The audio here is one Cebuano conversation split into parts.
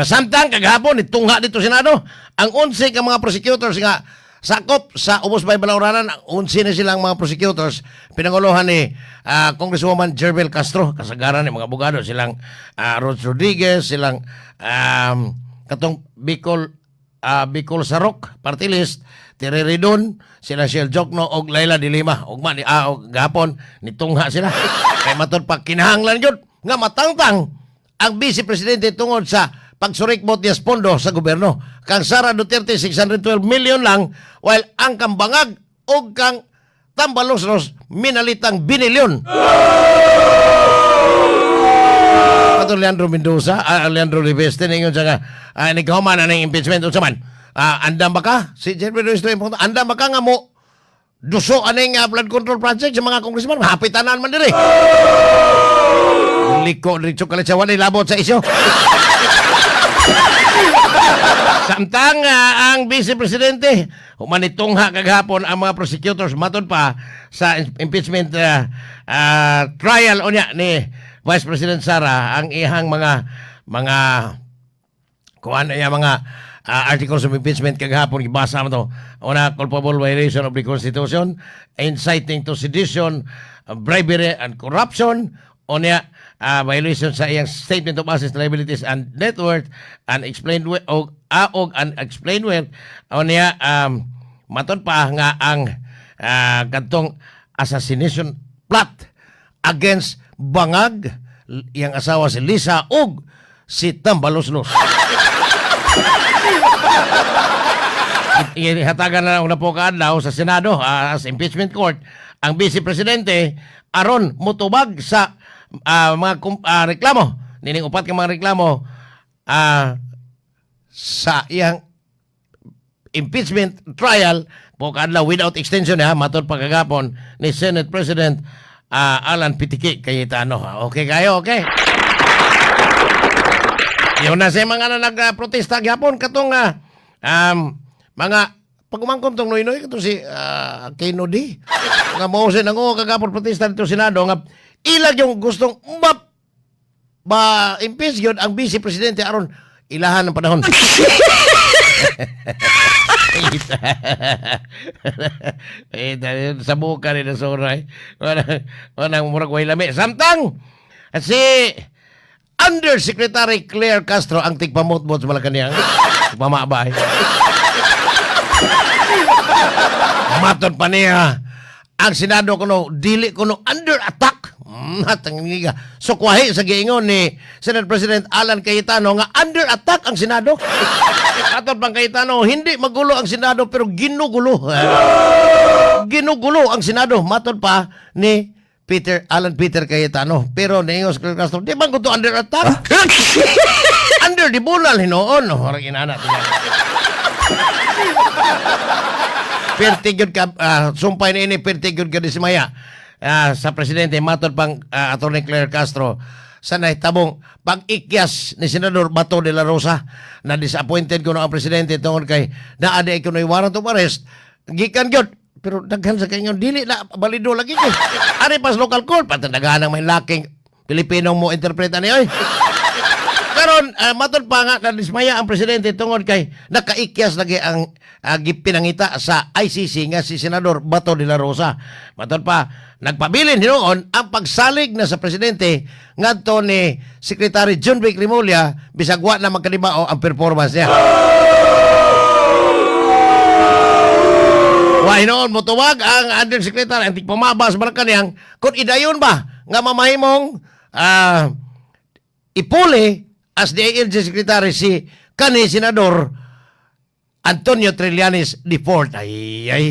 Samtang kagahapon nitungha dito Senado ang 11 ka mga prosecutors nga sakop sa Ubos by Balauranan. Ang 11 na silang mga prosecutors pinanguluhan ni Congresswoman Jervil Castro, kasagaran ni mga abogado silang Rod Rodriguez, silang katong Bicol Bicol Sarok party list, Terry Ridon, sila Shell Jokno og Laila de Lima. Ugma ni og gahapon nitungha sila kay matud pa kinahanglan gyud nga matangtang ang Vice Presidente tungod sa pagsurikbot niya sa pondo sa gobyerno. Kang Sara Duterte 612 million lang, while ang kambangag og kang Tambaloslos minalitang binilyon. Ato Leandro Mendoza, Leandro Riveste, ningon siya nga, nagkahuman na ng impeachment. Unsa man, andam ba ka? Si Jerry Luis Tuyo, andam ba ka nga mo duso aning flood control project sa mga congressman? Hapitanan man diri. Liko diretso kalit sa walay labot sa isyo. Samtang ang Vice Presidente humanitungha kagahapon ang mga prosecutors matod pa sa impeachment trial unya ni Vice President Sara, ang ihang mga kuan iya mga articles of impeachment kagahapon gibasa mo to. Una, culpable violation of the Constitution, inciting to sedition, bribery and corruption. Unya, violation sa iyang statement of assets, liabilities and net worth and explained og og unexplained wealth. Unya, matod pa nga ang kadtong assassination plot against Bangag, iyang asawa si Lisa ug si Tambaloslos. Ihatagan na lang na po kaadlaw sa Senado sa impeachment court ang Vice Presidente aron mutubag sa mga reklamo nining upat ka mga reklamo sa iyang impeachment trial po kaadlaw without extension ha, matod pa kagapon ni Senate President Alan Pitiki Cayetano. Okay kayo, okay. Yun na sa mga na nagprotesta gyapon katong mga pagumangkon tong Noynoy katong si Kennedy nga mao siya nanguha kagapon protesta dito Senado nga ilag yung gustong map ba impeach yun ang Vice Presidente aron ilahan ng panahon. Ita, sa buka ni Nasuray. Wanang murag way lami. Samtang si Undersecretary Claire Castro ang tigpamutmot sa Malacanang. Pamabay. Matod pa niya ang Senado kuno dili kuno under attack. Hatang ngiga. So kwahi sa giingon ni Senate President Alan Cayetano nga under attack ang Senado. Matod pang Cayetano, hindi magulo ang Senado pero ginugulo. Ginugulo ang Senado. Matod pa ni Peter Alan Peter Cayetano. Pero niingon si Claire Castro, di ba ko to under attack? Under di bunal hinuon. Horang inana. Perti gyud ka sumpay ni ini perti gyud ka dismaya sa presidente matod pang Attorney Claire Castro sa nahitabong pag-ikyas ni Senador Bato de la Rosa na disappointed kuno ang presidente tungod kay naa di kuno warrant of arrest gikan gyud, pero daghan sa kanyo dili na balido lagi kay ari pas local court patandagahan ang may laking Pilipinong mo interpreta ni oy. Karon matod pa nga nadismaya ang presidente tungod kay nakaikyas lagi ang gipinangita sa ICC nga si Senador Bato de la Rosa. Matod pa nagpabilin hinuon ang pagsalig na sa presidente ngadto ni Secretary John Vic Remulla bisag wa na magkadibao ang performance niya. Wa hinuon motuwag ang Undersecretary ang tigpamaba sa Malacanang kung idayon ba nga mamahimong ipuli as DILG Secretary si kani Senador Antonio Trillanes IV. Ay, ay.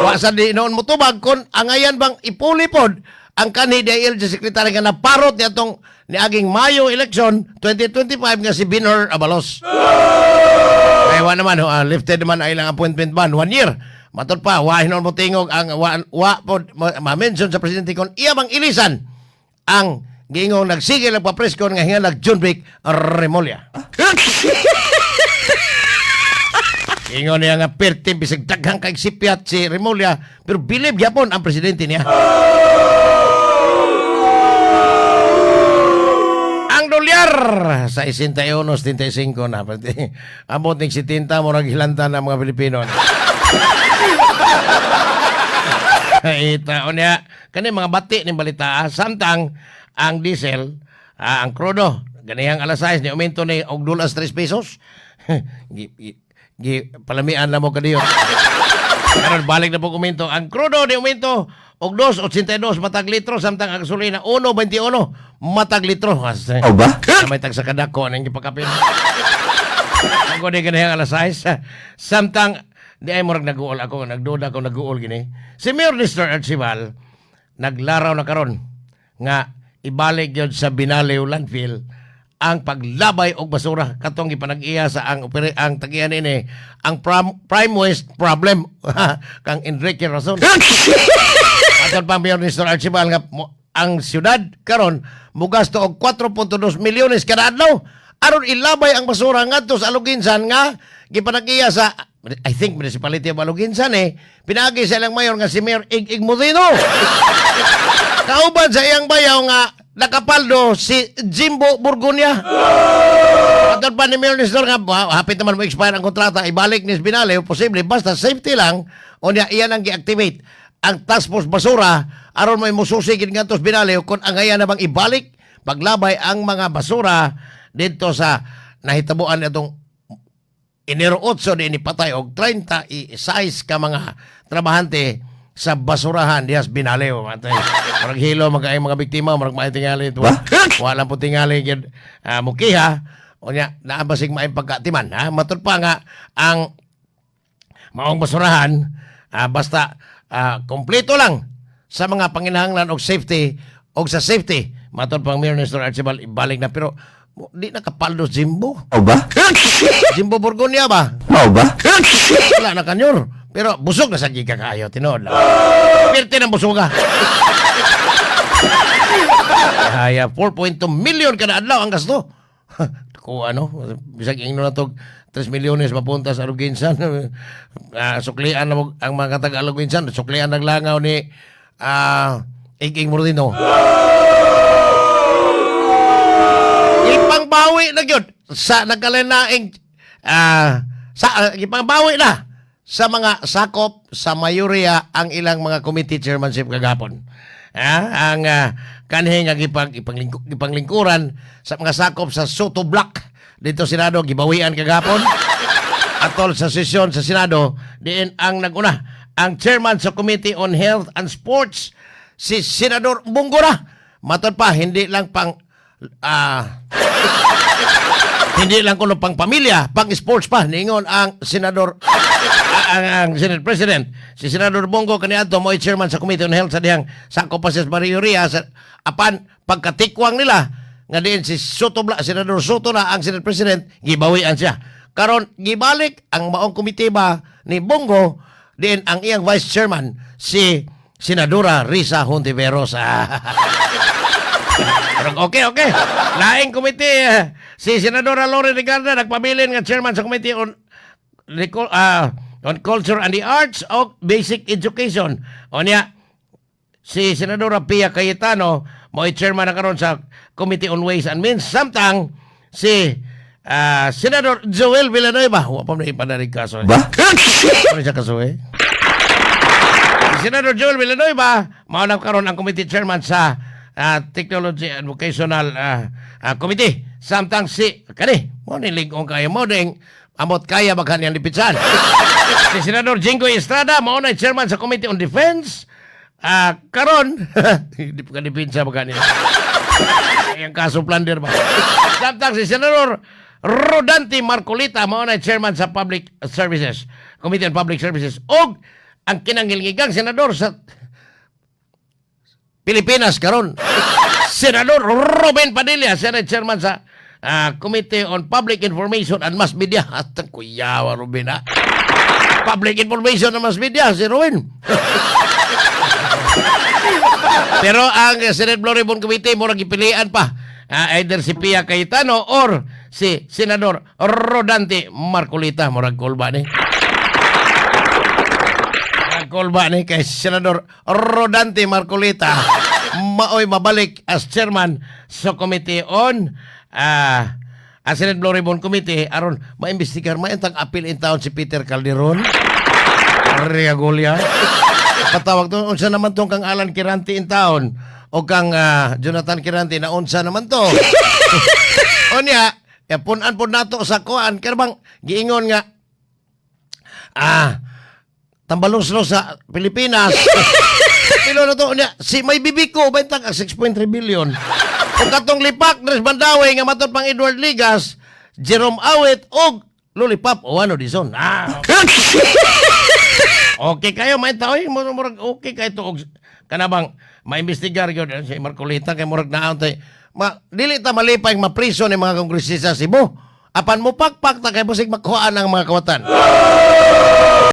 Wa sa di noon motubag kung angayan bang ipuli pod ang kani DILG Secretary nga naparot ni atong niaging Mayo election 2025 nga si Binor Abalos. Kaya wa naman, lifted naman ang ilang appointment ban, 1 year. Matod pa, wa hinuon mo tingog ang wa pod ma-mention sa presidente kon iya bang ilisan ang giingong nagsigil ang papreskon nga hingalag John Vic Remulla. Ingon niya nga perti bisag daghang kay sipyat si Remulla pero bilib gyapon ang presidente niya. Ang Dolyar sa 61, 75 na. Pati, abot ning 70, murag hilanta na mga Pilipino. Ay, taon niya. Kani mga bati ning balita. Samtang ang diesel, ang krudo, ganihang alas 6 ni aumento ni og dulas 3 pesos. Gi palamian na mo kadiyo. Karon balik na po aumento. Ang krudo ni aumento og 2.82 matag litro, samtang ang gasolina 1.21 matag litro. As, O ba? may tag sa kadako nang gipakapin. Ako di ganihang alas 6. Samtang di ay murag nag-uol ako, nagduda ako nag-uol gini. Si Mayor Nestor Archival naglaraw na karon nga ibalik gyud sa Binaliw landfill ang paglabay og basura katong gipanag-iya sa ang tagian ini ang prime waste problem kang Enrique Razon. Atol pa Mayor Nestor Archival nga ang syudad karon mugasto og 4.2 milyones kada adlaw aron ilabay ang basura ngadto sa Aloguinsan nga gipanag-iya sa, I think, Municipality of Aloguinsan eh, pinaagi sa ilang mayor nga si Mayor Ig-Ig Modino, kauban sa iyang bayaw nga nakapaldo, si Jimbo Borgonia. Atol pa ni Mayor Nestor nga hapit naman mo expire ang kontrata, ibalik ni Binaliw, posible basta safety lang. Unya iyan ang gi-activate ang task force basura aron may mususi gid ngadto sa Binaliw kung ang na bang ibalik paglabay ang mga basura dito sa nahitabuan itong Enero 8 din ipatay og 36 ka mga trabahante sa basurahan dihas Binaliw. Matay. Murag hilo magkaay mga biktima, murag maay tingali ito. Ba? Wala po tingali gyud mukiha. Unya naa basig maay pagkatiman ha. Matud pa nga ang maong basurahan, basta kompleto lang sa mga panginahanglan og safety og sa safety. Matod pang Mayor Nestor Archibald, ibalik na, pero di na kapaldo Jimbo. O ba? Jimbo Borgonia ba? Mao ba? Wala na kanyor. Pero busog na sa giga kaayo, tinuod lang. Pirti ng busuga. Ay, 4.2 million kada adlaw ang gasto. Kung ano, bisag ingno na to 3 milyones mapunta sa Aloguinsan. Suklian na ang mga taga Aloguinsan, suklian ng langaw ni Iging Mordino. Ipangbawi na gyud sa nagkalinaing sa ipangbawi na sa mga sakop sa mayorya ang ilang mga committee chairmanship kagapon. Ang kanhi nga gipanglingkuran sa mga sakop sa Sotto Block dito Senado gibawian kagapon atol sa sesyon sa Senado, diin ang naguna ang chairman sa Committee on Health and Sports, si Senador Bong Go na. Matod pa, hindi lang kuno pang pamilya, pang sports pa, niingon ang senador, ang Senate President. Si Senador Bong Go kaniadto mo'y chairman sa Committee on Health sa dihang sakop pa sa mayorya sa apan pagkatikwang nila nga diin si Sotto Bla, Senador Sotto na ang Senate President, gibawian siya. Karon gibalik ang maong komite ba ni Bong Go, diin ang iyang vice chairman si Senadora Risa Hontiveros. Pero okay. Laing komite, si Senadora Loren Legarda nagpabilin nga chairman sa Committee on Culture and the Arts o Basic Education. O niya, si Senadora Pia Cayetano mo'y chairman na karon sa Committee on Ways and Means. Samtang si Senador Joel Villanueva, wa pa man ipanarig kaso. Ba? Ano siya kaso eh? Si Senador Joel Villanueva, mao na karon ang committee chairman sa Technology and Vocational Committee. Samtang si kani, mo ni lig-ong kayo mo ding amot kaya baghan yang dipitsan. Si Senador Jinggoy Estrada, mao na chairman sa Committee on Defense. Karon, di pa ka depensa baghan niya. Ang kaso plunder ba? Samtang si Senador Rodante Marcoleta mao na chairman sa Public Services, Committee on Public Services, og ang kinangilngigang senador sa Pilipinas karon, Senador Robin Padilla, siya na chairman sa Committee on Public Information and Mass Media. At ang kuyawa, Robin, ha? Public Information and Mass Media, si Robin. Pero ang Senate Blue Ribbon Committee, murag gipilian pa. Either si Pia Cayetano or si Senador Rodante Marcoleta. Murag kulba ni. Murag kulba ni kay Senador Rodante Marcoleta maoy mabalik as chairman sa Committee on Ang Senate Blue Ribbon Committee aron maimbestigar maentang apil in town si Peter Calderon. Reagolia. Patawag to, unsa naman tong kang Alan Quirante in town o kang Jonathan Quirante na, unsa naman to? Unya, ya pun-an pod nato sa kuan kaya bang giingon nga tambaloslo sa Pilipinas. Pilo na to unya si may bibiko bentang ang 6.3 billion. Ug katong lipak Dres Bandawe nga matod pang Edward Ligas, Jerome Awit og Lollipop o ano Dizon. Ah. Okay kayo may tao murag murag okay kayo to og kanabang maimbestigar gyud si Marcoleta kay murag naon tay ma dili ta malipay mapriso ni mga kongresista sa Cebu. Apan mo pakpak ta kay busig makuhaan ang mga kawatan.